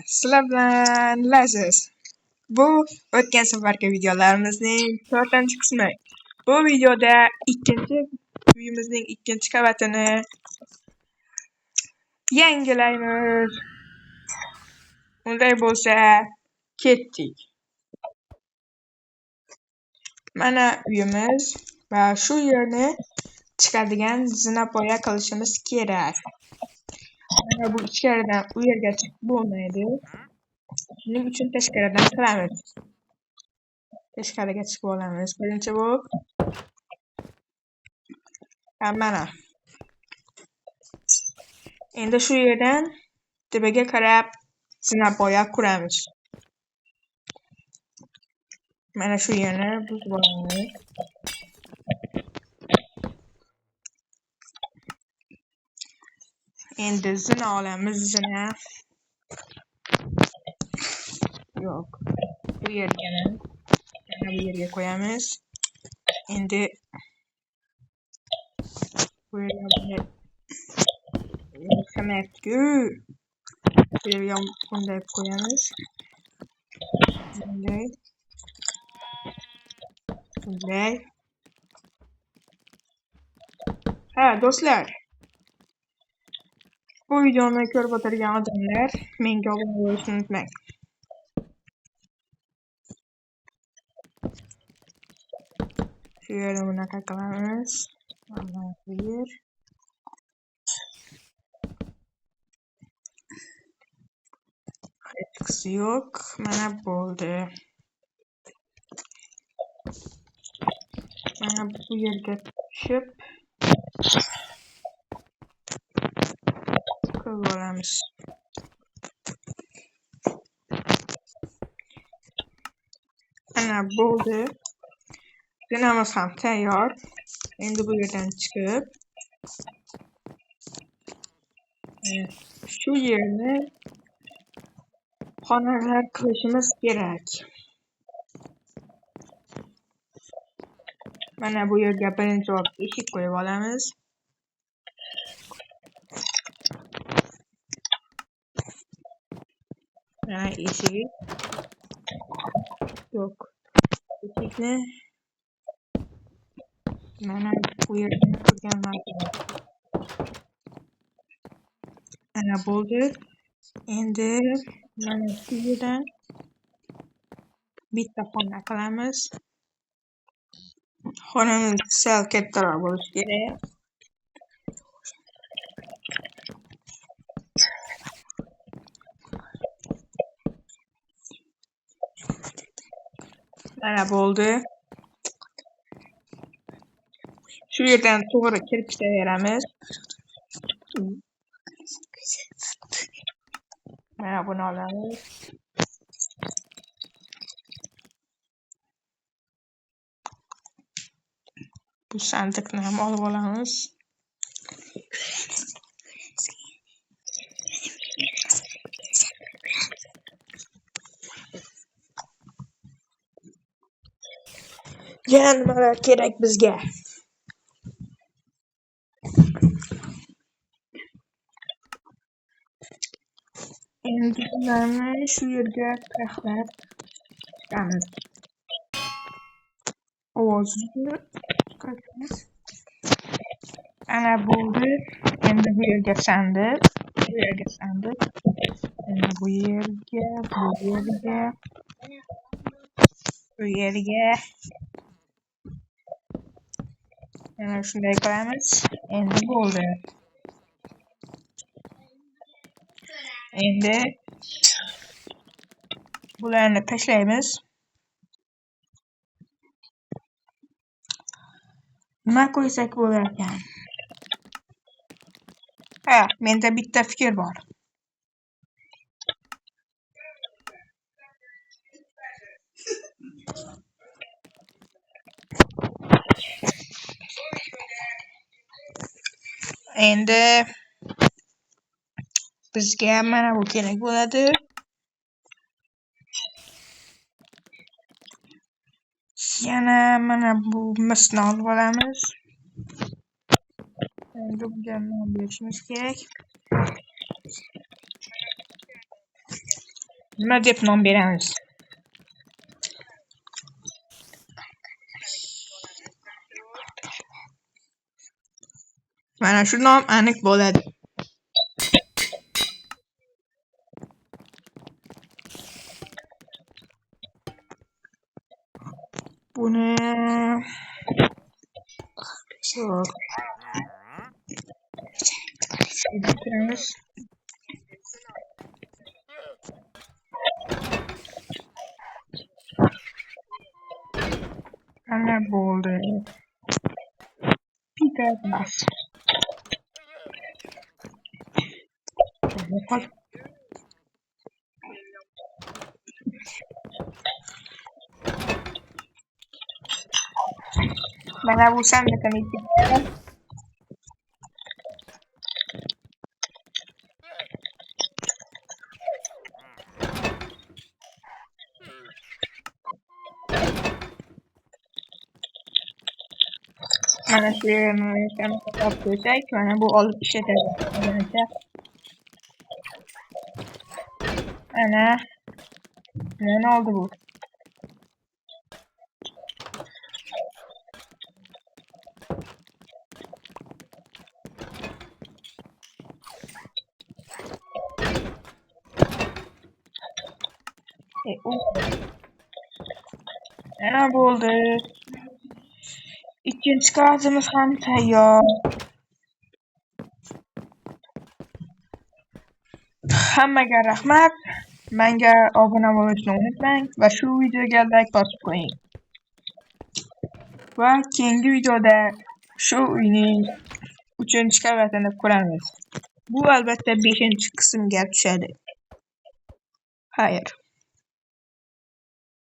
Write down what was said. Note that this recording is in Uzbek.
Sizlar bilan Laziz. Bu o'tgan safargi videolarimizning 4-qismi. Bu videoda ikkinchi uyimizning ikkinchi qavatini yangilaymiz. Unday bo'lsa, ketdik. Mana uyimiz va shu yerni chiqadigan zinapoya qilishimiz kerak. Mana bu ichkaridan u yerga chiqib bo'lmaydi. Shuning uchun tashqaridan qilamiz. Tashqariga chiqib olamiz. Birinchi bo'lib mana. Endi shu yerdan tepaga qarab zinapoya quramiz. Mana shu yerni buzib olamiz. Endi zina olamiz, zina. Yo'q. Bu yerga, mana bu yerga qo'yamiz. Endi bu yerga yashamayapti-ku. Bu yerga bunday qo'yamiz. Bunday. Bunday. Ha, do'stlar. Bu videoni ko'rib o'tirgan odamlar menga obuna bo'lishni unutmang. Shu yerda bunaqa qilamiz. Mana bu yer. Hechqisi yo'q. Mana bo'ldi. Mana bu yerga tushib qilib olamiz. Mana bo'ldi. Zinamiz ham tayyor. Endi bu yerdan chiqib shu yerni xonalar qilishimiz kerak. Mana bu yerga birinchi bo'lib eshik qo'yib olamiz. Mana eshik. Yo'q. Eshikni mana bu yerda turganlar. Mana bo'ldi. Endi mana shu yerdan bitta xona qilamiz. Xonamiz sal kattaroq bo'lishi kerak. Mana bo'ldi. Shu yerdan to'g'ri kirib ketaveramiz. Mana buni olamiz. Bu sandiqni ham olib olamiz. Yana nimalar kerak bizga? Endi bularni shu yerga taxlab chiqamiz. Ovozini chiqaramiz. Ana bo'ldi. Endi bu yerga sandiq, bu yerga sandiq. Endi bu yerga, bu yerga, bu yerga. Mana shunday qilamiz. Endi bo'ldi. Endi bularni tashlaymiz. Nima qo'ysak bo'lar ekan? Ha, menda bitta fikr bor. Endi bizga mana bu kerak bo'ladi. Yana mana bu misni olib olamiz. Endi bunga nom berishimiz kerak. Nima deb nom beramiz? Mana shu nom aniq bo'ladi. Buni yo'q. Bitiramiz. Mana bo'ldi. Bitta bas. Yo'qol. Mana bu sandiqni. Mana shu yerni olib qo'ysak, mana bu olib ishlatadi. Ana nima oldi bu? Ana bo'ldi. Ikkinchi qavatimiz ham tayyor. Hammaga rahmat. Menga obuna bo'lishni unutmang va shu videoga like bosib qo'ying. Va keyingi videoda shu uyning 3-qavatini ko'ramiz. Bu albatta 5-qismga tushadi. Xayr.